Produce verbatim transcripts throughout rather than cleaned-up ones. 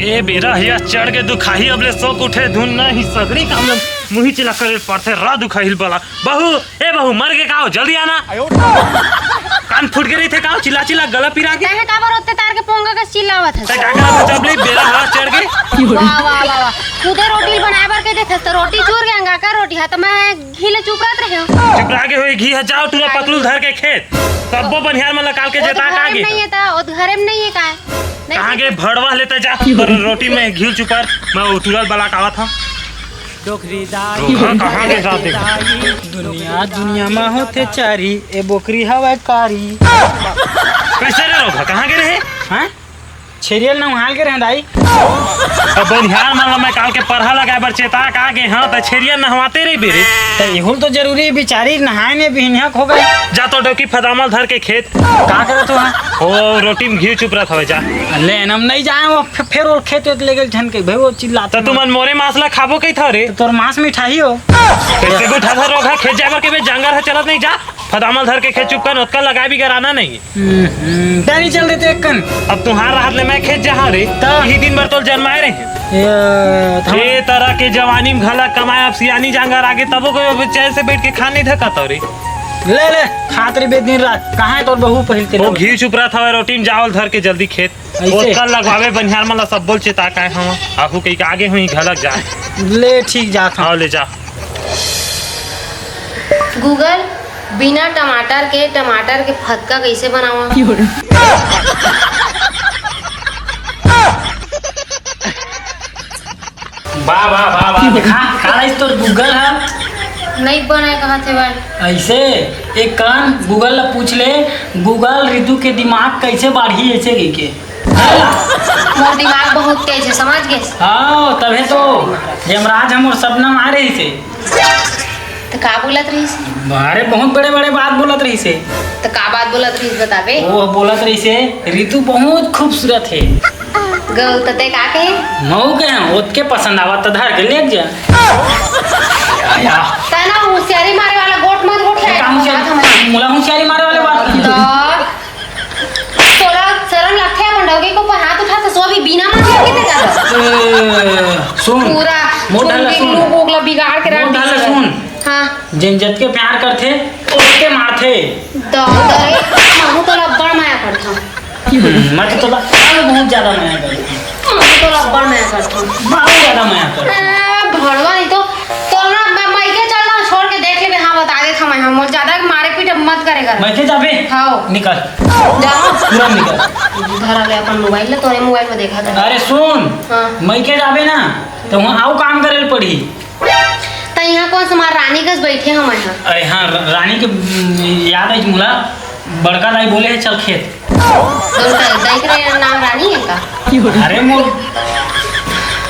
ए बेरा हिया चढ़ के दुखाही, अब ले सोक उठे धुन नहीं, सगरी काम ल मुही चिला करे पड़थे, रा दुखाही बला। बहू, ए बहू, मर गे का हो? जल्दी आना। कान फूट गे रहिथे का हो? चिल्ला चिल्ला गला पिरा गे। तैं काबर ओत्ते तार के पोंगा कस चिल्लावत हस? तैं का करत हस जब ले बेरा हवा चढ़ गे? वाह, वाह, वाह, वाह। खुदे रोटी बनाए बर कह देथस त रोटी चूर गे, अंगाका रोटी हा, त मैं घी ले चुपरात रहे हूँ। चुपरा गे होही घी हा, जाओ टूरा पकलू धर के खेत। सब्बो बनिहार मन ला काल के ओ जेता का घरे में गे? नहीं है त, ओ घरे में नहीं है का? नहीं कहाँ है। गे भड़वा लेते जा, पर रोटी में घी चुपर, मैं उतुरल बला कावत हूँ। डोकरी दाई, रोहा कहाँ के जाते? दुनिया, दुनिया मा होथे चारी, ए बोकरी हवय कारी। कैसे रे रोहा, कहाँ गे रहे? हाँ? छेरियल नहाल के रहे दाई। अब बनिहार मन ला मैं काल के परहा लगाए बर चेता का गे, हाँ, त छेरियल नहवाते रही बेरे। त एहुल तो जरूरी बिचारी नहाए ने बिहनिया खो गए। जा तो डौकी फदामल धर के खेत। का करत हो? ओ, रोटी में घी चुपरत हवे, जा। ले, हम नहीं जाए, वो फे-, फेर वो खेत वेत ले गेल झन के, भाई, वो चिल्लात तो तुमन मोरे मांस ला खाबो कही था रे। तो तोर मांस मिठाही हो। कैसे गुठा था रोग है, खेत जाए बर के बे, जंगल है, चलत नहीं, जा। फदामल धर के खेत चुपकन, ओतका लगाए भी कराना नहीं। हम्म, हम्म, डानी चल देते एक कन। अब तुहार राहत ले मैं खेत जहाँ रे, त? यही दिन भर तोल जन्माए रहे। ये, त हम ए तरह के जवानी में घला कमाए, अब सियानी जांगर आगे, तबो कोई अब चैन से बैठ के खा नहीं धका तो रे। ले, ले, खात रहिबे दिन रात। कहाँ है तोर बहू पहिल के वो नाम? घी चुपरा था, रोटी में चावल धर के जल्दी खेत। ऐसे? ओतका लगवावे बनिहार मन ला सब बोल चेता काय हम। आहू कही के आगे हुई घलक जा। ले, ठीक जात हूँ। आओ, ले जा। Google, बिना टमाटर के टमाटर के फतका कैसे बनावा? वाह, वाह, वाह, वाह। देखा, का रहिस तोर Google ह? नहीं बनाए कहा थे भाई। ऐसे, एक काम, Google ला पूछ ले, Google, रितु के दिमाग कैसे बाढ़ही ऐसे कह के। मोर दिमाग बहुत तेज है, समझ गे? हाँ, तभे तो यमराज ह मोर सपना मा आ रहिसे। त का बोलत रहिसे? अरे, बहुत बड़े-बड़े बात बोलत रहिसे। त का बात बोलत रहिस, बताबे? वो बोलत रहिसे, "रितु बहुत खूबसूरत है।" गौ, त तैं का कहे? महू कहे, "ओतके पसंद आवत त धर के लेग जा।" या, या। तना होशियारी मारे वाला गोठ मत गोठ। का होशियारी? मोला होशियारी मारे वाला बात। त तोला शरम लगथे अपन डौकी के ऊपर हाथ उठाथस, वो भी बिना मांगे के तेरा। ए, सुन, पूरा मोर ढाला सुन। लुक उक ला बिगाड़ के रख मोर ढाला दिस। सुन। हाँ। जेन जतके प्यार करथे, ओतके मारथे। द-, द-, महू तोला अब्बड़ मया करथंव। हम्म, मैं तो तोला बहुत ज्यादा मया करथंव। महू तोला अब्बड़ मया करथंव। बहुत ज्यादा मया करथंव। ए, भड़वा नहीं तो तोर ना, मैं, मइके चल ना, छोड़ के देख लेबे। हाँ, बता देत हँव मैं, हाँ, मोर ज्यादा मारे पीट अब मत करे कर। मइके जाबे? हाँ। निकल। जाओ। तुरंत निकल। धरा ले अपन मोबाइल ले, तोरे मोबाइल में देखा था। अरे सुन, हाँ। मइके जाबे ना, त उहाँ अउ काम करे ल पड़ही। त इहाँ कोन से मार रानी कस बइठे हँव मैं, हाँ। अरे हाँ, र-, रानी के, उम, याद आइस मोला। बड़का दाई बोले हे, "चल खेत।" तोर दाई, दाई के नाम रानी हे का? अरे मोर,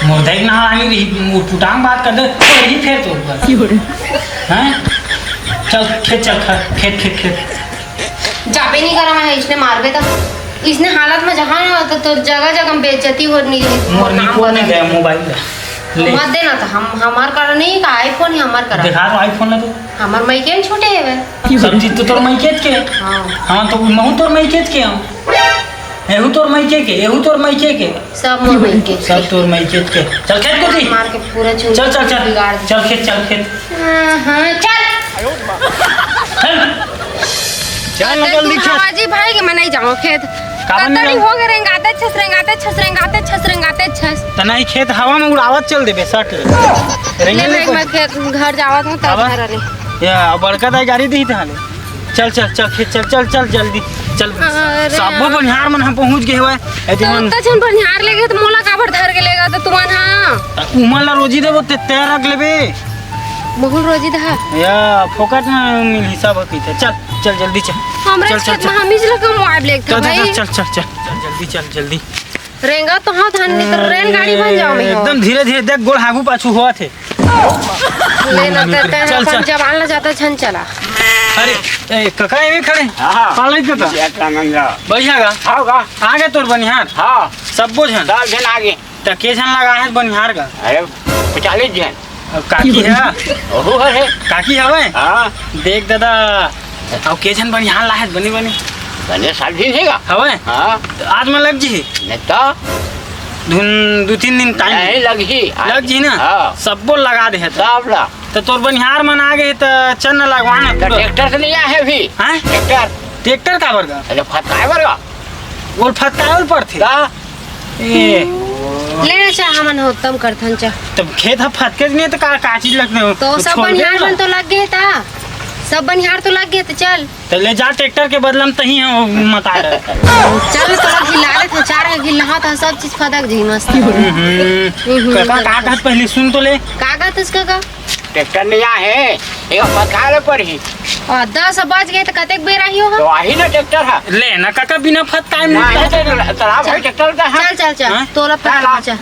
मोर दाई के नाम रानी रही, उटपुटांग बात कर दे, तो रही फेर तोर ऊपर। हैं? चल खेत, चल ख-, खेत, खेत, खेत। जाबे नहीं करा मैं, इसने मारबे त, इसने हालत में जहाँ ना हो तो तोर जगह जगह में बेइज्जती हो नहीं रही, मोर नाम निको नहीं बदल। गया मोबाइल। ले। मत देना तो हम, हमार करा नहीं का iPhone ही हमार करा। देखा तो iPhone ला तो। हमार मइके में छूटे हे बे। सब चीज तो तोर मइकेच के। हाँ। हाँ, तो महू तोर मइकेच के हँव। एहू तोर मइके के, एहू तोर मइके के। सब मोर मइके के। सब तोर मइकेच के। चल खेत कोती। मार के पूरा चूर चल, चल, चल। बिगाड़ दे। चल खेत, चल खेत। हाँ, हाँ, चल। चल। चल ना जल्दी खेत। आवाजी भाई के मैं नहीं जाऊँ खेत। काबर नहीं कतड़ी जाऊँ? हो गए, रेंगाते छस, रेंगाते छस, रेंगाते छस, रेंगाते छस। त नहीं खेत हवा में उड़ावत चल देबे, सट ले। ले रेंगे ले मैं, कोई। मैं खेत घर जावत हँव, तब काबर? घर ले। या, बड़का दाई गाड़ी दी त हाले। चल, चल, चल, खेत चल, चल, चल, जल्दी, चल। अरे सबो यार। बनिहार मन ह पहुँच गे हवय। ए, तो तुमन ओतका झन बनिहार लेगे, त मोला काबर धर के लेगा, त तुमन ह? उमन ला रोजी देबो, ते तैयार रख लेबे। बहुत रोजी दहा। या, फोकट में मिलही सब कहिथे। चल, चल, जल्दी चल। हमरे चल, चल, खेत में चल। हमीच ला कमवाए लेगथे चल, चल, भाई। चल, चल, चल, चल, चल, जल्दी चल, जल्दी। रेंगा तो हाँ धन नहीं तो रेलगाड़ी बन जाओ मैं हो। एकदम धीरे धीरे देख, गोड़ हागू पाछू होत हे। ले ना ते, ते चल, अपन चल। जवान ला जाता झन चला। अरे, ए, कका एमे खड़े? हाँ, हाँ। पालाई कका। बढ़िया गा? हाँ गा। आ गे तोर बनिहार? हाँ। सब्बो झन? दस झन आ गे। त के झन लगा हे बनिहार गा? अरे, पचालीस झन। अब काकी हे? ओहो हे। काकी हवय? हाँ। देख दादा, अब के झन बनिहार लाहे बने बने? बने साठ झन हे गा। हवय? हाँ। त आज मैं लग जी। नहीं तो। धुन दू तीन दिन टाइम नहीं लगही। लग जी ना? हाँ। सब्बो लगा दे हे त। सब ला। त तोर बनिहार मन आ गे त चल न लगवा ना त पूरा। ट्रैक्टर से नहीं आए हे अभी। हैं? ट्रैक्टर। ट्रैक्टर काबर गा? अरे फतकाए बर गा। ओल फतकाए ओल पड़थे। का? ए। ले ना चा, हमन होतम करथन चा। तब खेत ह फतके नहीं त का, का चीज लगते हो? तो सब छोड़ दे बनिहार ना। मन तो लग गे त। सब बनिहार तो लग गे त चल। त ले जा ट्रैक्टर के बदला म तही ह मता डर। चल तोला गिला देथन, चार के गिल्ला ह त सब चीज फदक जी मस्त। हम्म। हम्म, कका, का कहत पहले सुन तो ले। का कहत हस कका? ट्रैक्टर नहीं आए हे, एक फतकाए बर पड़ही। आ, दस बज गे त कतेक बेर आही ओहा? तो आही ना ट्रैक्टर ह। ले ना कका, बिना फतकाए नहीं, नहीं, नहीं, चला भाई ट्रैक्टर का ह। चल, चल, चल, हाँ? तोला चल, फतका आ। चल।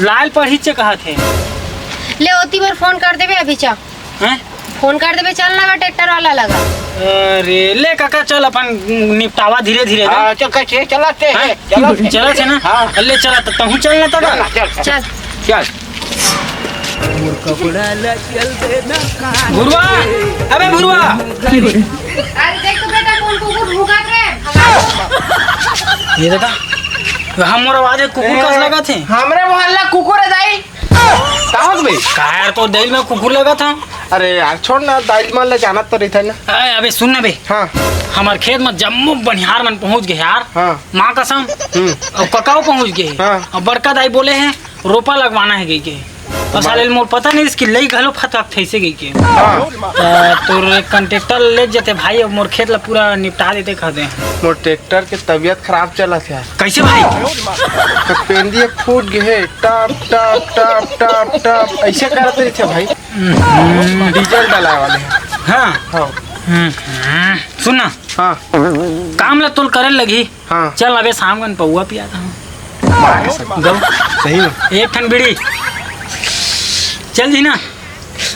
लाल पड़ही चे कहत हे। ले ओती बर फोन कर देबे अभी चा। हैं? फोन कर देबे, चल ना बे ट्रैक्टर वाला लगा। अरे ले काका, चल अपन निपटावा धीरे धीरे ना। हाँ, चल, कैसे चलाते हैं? हैं? चलाते हैं। चला थे ना? हाँ। ले चला तो तहूँ चल ना तब। चल ना, चल, चल। चल। चल। भुरवा, अबे भुरवा। अरे देख तो बेटा, कौन कुकुर भूकत रे? ये देखा, हम मोर आवाज है, कुकुर कस लगा थे। हमरे मोहल्ला कुकुर है दाई। का होत बे? का यार, तो दिल में कुकुर लगा था। अरे यार, छोड़ ना, दाई मन ले जानत तो रहिथे ना। अरे, अबे सुन ना बे। हाँ। हमार खेत में जम्मो बनिहार मन पहुंच गए यार। हाँ। माँ कसम। हम्म। और ककाओ पहुंच गए। हाँ। और बड़का दाई बोले हैं, रोपा लगवाना है कहिके। और साले मोर पता नहीं इसकी लई घलो फतक थे से कहिके। हाँ। त तोर एक कॉन्ट्रैक्टर ले जते भाई, अब मोर खेत ला पूरा निपटा देते कह दे। मोर ट्रैक्टर के तबीयत खराब चलत हे यार। कैसे भाई? तो पेंदी एक फूट गए हे, टप, टप, टप, टप, टप, ऐसे करत रहिथे भाई। हम्म। डीजल डलाए वाले हैं। हाँ। हाँ। हम्म, हम्म। सुन ना। हाँ। काम ला तोल करे लगी। हाँ। चल अबे शाम कन पौवा पिया था। गौ। सही में। एक ठन बीड़ी। चल जी ना।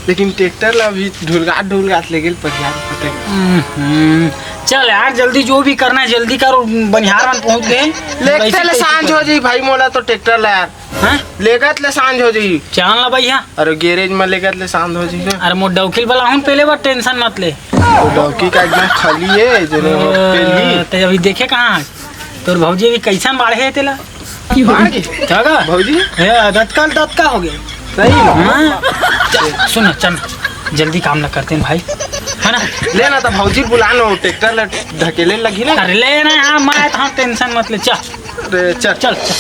लेकिन ट्रैक्टर ला अभी ढुलगात ढुलगात ले गेल पहिया पटे। हम्म, चल यार, जल्दी जो भी करना है, जल्दी कर, बनिहार मन पहुंच गए। लेगत ले सांझ हो जी भाई, मोला तो ट्रैक्टर ला यार। हैं? लेगत ले सांझ हो जी। चल ना भैया। अरे गैरेज में लेगत ले सांझ हो जी। अरे मोर डौकी ल बलाहूं पहले, बस टेंशन मत ले। तो डौकी का एकदम खाली है, जेने पेली। ते अभी देखे कहाँ? तोर भौजी अभी कैसन बाढ़े है तेला? बाढ़ के? का गा? भौजी? हे, दतका ल दतका हो गए। सही में? हाँ। चल, सुन, चल, जल्दी काम ना करते हैं भाई, है ना? ले ना, तो भौजी बुला लो, ट्रैक्टर ला ढकेले लगी ना। अरे ले ना, हाँ, मैं तो, हाँ, टेंशन मत ले, चल। अरे, चल। चल, चल।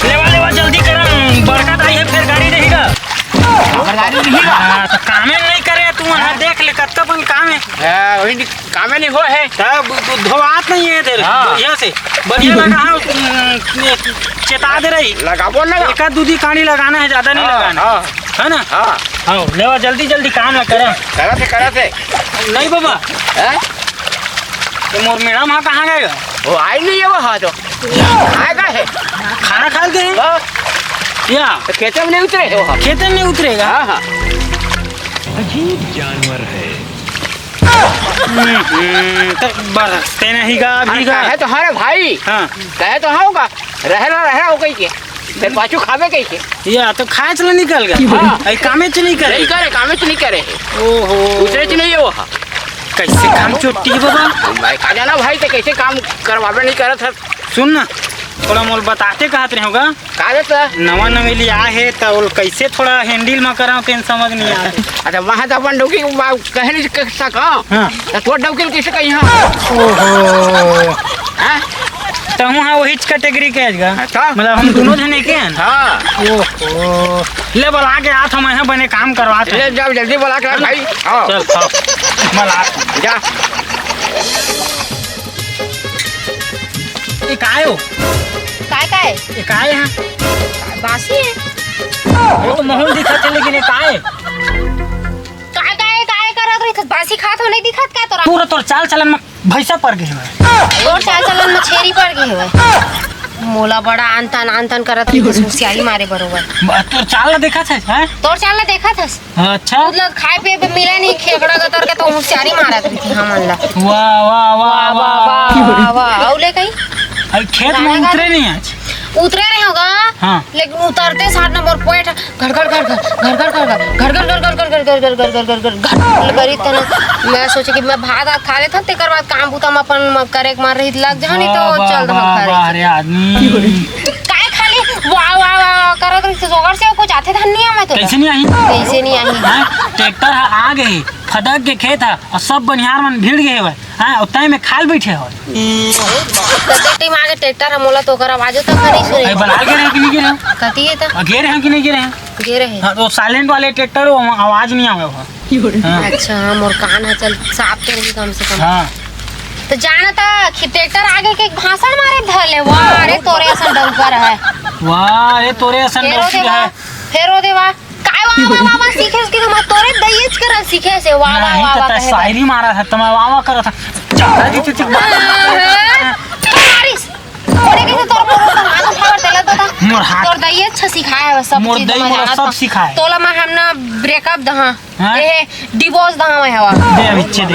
लेवा, लेवा, जल्दी करन, बड़का दाई है, फिर गाड़ी देही गा। हमर गाड़ी नहीं गा। हाँ, तो कामे नहीं करे तू, वहाँ देख ले, कतका बन काम है। हाँ, वही कामे नहीं हो है। तब धोवात नहीं है इधर, हाँ। बढ़िया से, बढ़िया लगा, हाँ, उम, चेता दे रही। लगाबो ना। एक आध दूधी कांडी लगाना है, ज्यादा नहीं हाँ, लगाना। हाँ। है ना? हाँ। हाँ, लेवा, जल्दी, जल्दी काम ला करा। करा थे, करा थे। नहीं बाबा। हैं? तो मोर मैडम हाँ कहाँ गए? वो आई नहीं है, वो हाँ तो। आएगा है। खाना खा के? हाँ। या। तो खेते में नहीं उतरे है वो हाँ। खेते में नहीं उतरेगा? हाँ, हाँ। अजीब जानवर है। हम्म, तो बरसते नहीं गा, अभी अरे गा। कहे तो हाँ रे भाई। हाँ। कहे तो हाँ होगा। रहे ना रहे हो कहीं के। फिर पाछू खावे कहीं के। या तो खाए चला निकल गया। हाँ। आई कामे च नहीं करे। नहीं करे, कामे च नहीं करे। ओहो। उतरे च नहीं है वो। कैसे काम चोटी है बाबा? मैं का जाना भाई, तो कैसे काम करवावे नहीं करत है। सुन ना, थोड़ा मोल बताते कहत रहे होगा। का रे त? नवा नवेली आए हे, त ओल कैसे थोड़ा handle म कराओ, तेन समझ नहीं आत। अच्छा, वहाँ त अपन डौकी के बा-, कहे नहीं क-, सका। हाँ। त तोर डौकी ल कैसे कही हाँ? ओहो। हाँ? तहूँ हाँ वही category के आज का। अच्छा। मतलब हम दोनों जने के हैं। हाँ। ओहो। ले बोला के आत हम यहाँ बने काम करवाते ले हैं। जाओ जल्दी बोला के ला भाई। हाँ। चल, हाँ। बोला। जा। ये काय हो? काय, काय? ये काय है? बासी है। वो तो महूल दिखत है, लेकिन ये काय? काय, काय, काय करत रहिथे? बासी खात हो, नहीं दिखत का तोरा? पूरा तोर चाल चलन में भैंसा पड़ गई है। तोर चाल चलन में छेरी पड़ गई है। मोला बड़ा आनतान, आनतान करत रहिथे, होशियारी मारे बरोबर। ब-, तोर चाल ला देखत है, हैं? तोर चाल ला देखत है। अच्छा। मतलब खाए पिए पे मिले नहीं, खेकड़ा गतर के तो होशियारी मारत रहिथे हमन ला। वाह, वाह, वाह, वाह, वाह। वाह, वाह, वाह। अउ ले कहीं? अरे खेत में गाना उतरे गा। नहीं आज। उतरे रहे होगा, हाँ। लेकिन उतरते साथ ना मोर पेट घड़घड़ घड़घड़ घड़घड़ घड़घड़ घड़घड़ घड़घड़ घड़घड़ घड़घड़ घड़घड़ घड़घड़ घड़घड़ करी थे ना। मैं सोचे कि मैं भात आत खा लेथन, तेकर बाद काम बूता म अपन म करे के मार रही लग जहाँ, नहीं तो वाह, चल वाह, दहा खा वाह रही। रे आदमी। काय खाली वाह, वाह, वाह, वाह करत रही, तो ओकर से कुछ आथे धन नहीं आवे तो। कैसे नहीं आही? कैसे नहीं आही? हाँ? ट्रैक्टर ह आ गए, फदक के खेत ह, और सब बनिहार मन भिड़ गए हवय। हाँ, और तय में खाल बैठे हवय। कते टाइम आगे ट्रैक्टर ह, मोला तो ओकर आवाजो तक नहीं सुने। अरे, बलाल गे रहे कि नहीं गे रहे? कती है त? आ, गे रहे कि नहीं गे रहे? गे रहे। हाँ, तो साइलेंट वाले ट्रैक्टर, वो आवाज नहीं आवे हो। हाँ। अच्छा, हाँ, मोर कान ह चल साफ तो रही कम से कम। हाँ। तो जाना था कि ट्रैक्टर आगे के भाषण मारे धले, वाह रे, तोरे असन डौकर है। वाह रे, तोरे असन फेरो डौकर देवा, है। फेरो देवा। काय वाह, वाह, वाह, वाह सीखे उसके तो मैं तोरे दइयेच करल सीखे से, वाह, वाह, नहीं, वाह, तो वाह, तै कहे शायरी मारा था, तो मैं वाह, वाह करा था। ज्यादा जी, जी, जी, बात मारिस। तोरे कैसे तोर पर तो हाथ उठावर चलत बता? मोर हाथ। तोर दइयेच सिखाए है, सब मोर चीज दई मैं मोर जानत सब हूँ। सिखाए। तोला मैं हम ना ब्रेकअप दहा। हाँ? ए, डिवोर्स दहा मैं हवा। दे, अब इच्छे दे।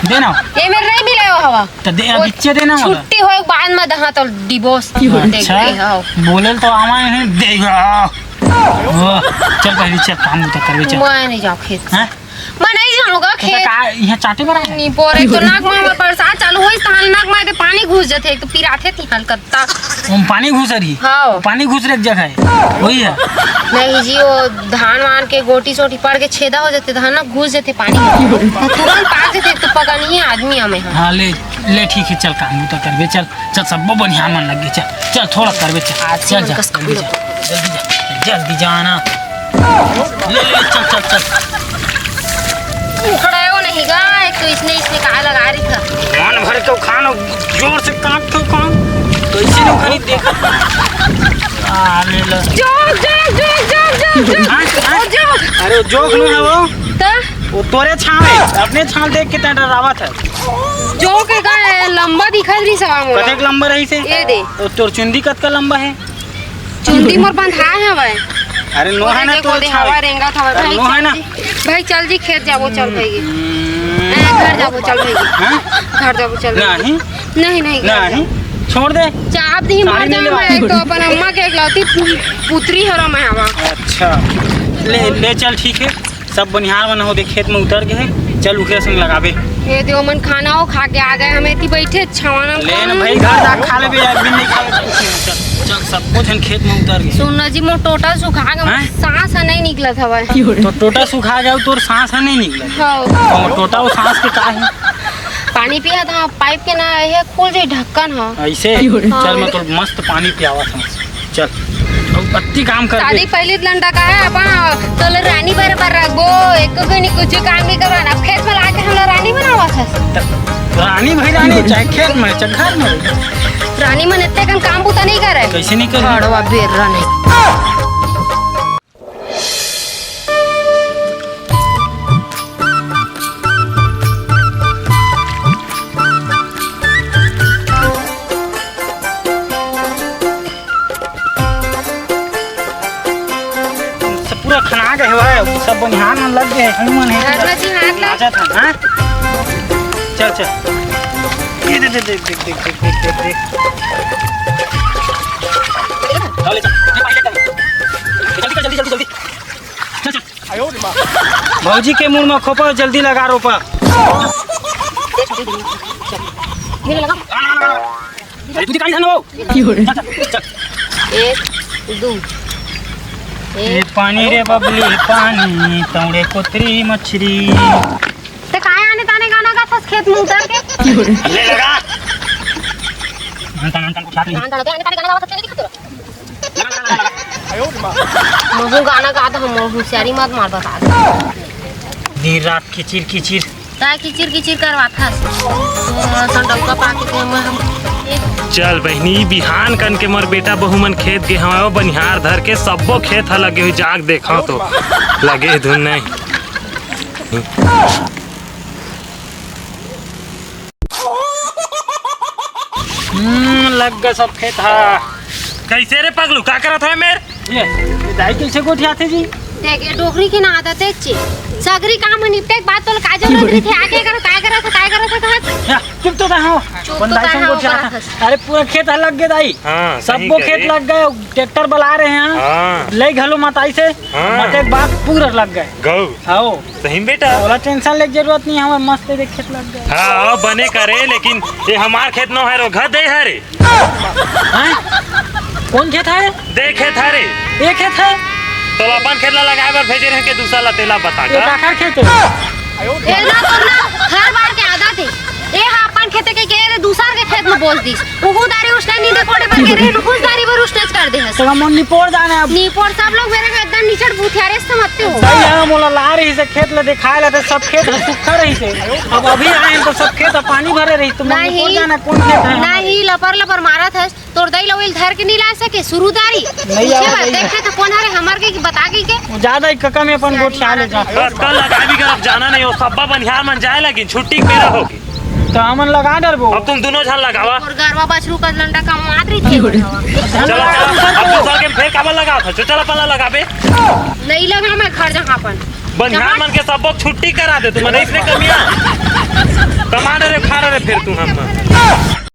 दे ना। ये मेरे नहीं मिले हो हवा। तो दे, अब वो इच्छे दे ना मोला। छुट्टी होए के बाद में दहा तो डिवोर्स। अच्छा। देख, दे, हाँ। बोले तो आवा नहीं देगा। ओह, चल पहले चल, काम तो करबे चल। मैं नहीं जाओ खेत। हैं? मैं नहीं जाऊंगा तो खेत। का यहाँ चाटे बर आए? नहीं पोरे, तो नाक में हमर बरसात चालू होइस, तहां नाक में ते पानी घुस जथे, एक तो पिराथे तिहान कत्ता। ओम पानी घुस रही? हाँ। पानी घुस रही एक जगह है, वही है। नहीं जी, वो धान वान के गोटी सोटी पड़ के छेदा हो जाते, धान ना घुस जाते पानी में। तो तुरंत पाक जाते, एक तो पका नहीं है आदमी हमें। हाँ, ले, ले ठीक है, चल काम तो करबे चल। चल, सब्बो बनिहार मन लग गे। चल, चल, थोड़ा करबे, चल। आज चल, से जा, कस जल्दी जा, जल्दी जा, जल्दी जाना। ले, ले, चल, चल, चल। उखड़ायो नहीं गा, एक तो इसने, इसने कहा लगा रही था। मन भर के खान, जोर से काट तो काम। तो इसी ने खरीद देखा। आ, ले लो। जो, जो, जो, जो, जो, जो। हाँ, हाँ। ओ, जो। अरे, वो जोक नो है वो। त? वो तोरे छाल है, अपने छाल देख के तै डरावत है। जोक का है, लंबा दिखत रही सवा मोला। कतेक लंबा रही से? ये दे। तो तोर चुंदी कतका लंबा है? चुंदी मोर बंधाए हवय। अरे नो है ना, देखो, तोर दे छाल। हवा रेंगत हवय। अरे भाई नो है ना। चल जी, भाई चल जी, खेत जाबो, चल भाई। हम्म। ए, घर जाबो, चल भाई। हैं? घर जाबो, चल भाई। नहीं। नहीं, नहीं, घर नहीं। जाबो। छोड़ दे। चाप दी साड़ी मर नहीं जाऊं लेवा। मैं, तो अपन अम्मा के एकलौती पु-, पुत्री हरा मैं हवा। अच्छा। ले, ले चल, ठीक है। सब बनिहार मन हो दे खेत में उतर गए हैं, चल उखरे संग लगाबे। ये दे ओमन खाना हो खा के आ गए, हम एती बैठे छावन ले ना भाई, घर जाके खा लेबे, एक दिन नहीं खा लेबे, कुछ नहीं। चल, चल, सब कुछ हम खेत में उतर गए। सुन ना जी, मोर टोटा सुखा गए, हैं? सांस ह नहीं निकलत हवय। तो टोटा सुखा गया, तोर सांस ह नहीं निकलत। हाँ। और टोटा वो सांस के का है? पानी पिया था, पाइप के ना, ये खुल जाई ढक्कन ह। ऐसे? हाँ। चल, मैं तो मस्त पानी पियावा था। चल, अब अत्ती काम कर शादी दे। पहले लंडा का है, अपन तोले रानी बराबर रखबो, एको कोई नहीं कुछ काम नहीं करवाना। अब खेत में लाके हम लोग रानी बनावा था। त-, रानी भाई रानी, चाहे खेत में, चाहे घर में। रानी मन इतने कन काम बूता नहीं करे। कैसे नहीं करे? हड़वा बेर्रा नहीं। सब पूरा खना गए हवय, सब बनिहार मन लग गए हैं, हम मन हैं। धरना जी, हाथ ला। आजा था, हाँ? चल, चल। ये दे, दे, दे, दे। चल, ले चल। ये पानी ले चल। जल्दी कर, जल्दी, जल्दी, जल्दी। चल, चल। भौजी के मुंह में खोपा, जल्दी लगा रोपा। ये लगा। अरे तू दिखाई ना वो। चल, चल, चल। एक, दू। ये एक। पानी रे बबली पानी, तौड़े कोतरी मछरी। ते काय आने ताने गाना गाथस खेत में उतर के? ले लगा। अंतन, अंतन, उठा ले। अंतन, अंतन, आने ताने गाना गाथस, चल दिखा तोरा। महू गाना गात हूँ, मोर होशियारी मत मार, बता दे। दिन रात किचिर किचिर। काय किचिर किचिर करवाथस? तो डौका पाके के मैं हम चल बहिनी, बिहान कन के मोर बेटा बहू मन खेत गे हवय, ओ बनिहार धर के सब्बो खेत ह लगे हुई, जाग देखा तो लगे धुन नहीं। हम्म, लग गए सब खेत हा। कैसे रे पगलू, का करत है मेर? ये, ये दाई कैसे गोठियाथे जी? देख, ये डोकरी के ना आदत है चे। सगरी काम निपटे के बाद तोला का जरूरत रहिथे? आके करो, काय करत है, काय करत है, कहाँ? हाँ, चुप तो रहो। चुप तो बंदाई रहो, संग गोठिया। बड़ा हंस। अरे, पूरा खेत ह लग गे दाई। हाँ, सही सबो करे। खेत लग गे, ट्रैक्टर बला रहे हैं। हाँ। ले घलो मताई से, हाँ। मते के बाद पूरा लग गे। गौ। आओ। सही में बेटा। ओला टेंशन लेके जरूरत नहीं, हमर मस्त देख खेत लग गे। हाँ, बने करे, लेकिन ये हमार खेत नो है, रो घर दे है रे। हैं? कौन खेत है? दे खेत है रे। ये खेत है? तो अपन खेत ला लगाए बर भेजे रहे के दूसरा ला तेला बता ये का? काकर खेत है? ए ना तो ना, हर बार के आदत है। ए हा अपन खेते के के रे दूसर के खेत में बोल दिस। उहू दारी उस टाइम नींदे कोड़े बर के रे, उहू दारी बर उस टाइम कर दे हस। तो हम निपोर जाना है अब। निपोर सब लोग मेरे को एकदम निचड़ भूथियारे समझते हो। सही है, मोला ला रही से खेत ले दिखाए ला, तो सब खेत ह सूखा रही से। अब अभी आए हैं तो सब खेत ह पानी भरे रही, तो मैं निपोर नहीं। जाना कौन खेत है हमारे? नहीं, लपर लपर मारत हस। तोर दई ल ओइल धर के नहीं ला सके, सुरुदारी। नहीं पूछे आवा बर, नहीं। देखे तो कौन हरे हमर के कि बता के के? वो ज्यादा ही कका में अपन गोठिया ले जा। बस कल लगाबी कर, अब जाना नहीं हो, सब्बा बनिहार मन जाए लगी, छुट्टी के बेरा होगी। तो हमन लगा डरबो। अब तुम दोनों झन लगावा। और गरवा बछरू का लंडा का मात रही थी। चलो, चलो, अब दूसर के फेर काबर लगा था? चल, चल, अपन ला लगाबे। नहीं लगा, मैं घर जहाँ अपन। बनिहार जहाँ मन के सब्बो छुट्टी करा दे, तुम नहीं इसने कमिया। कमा डरे, खा डरे, फिर तू हम।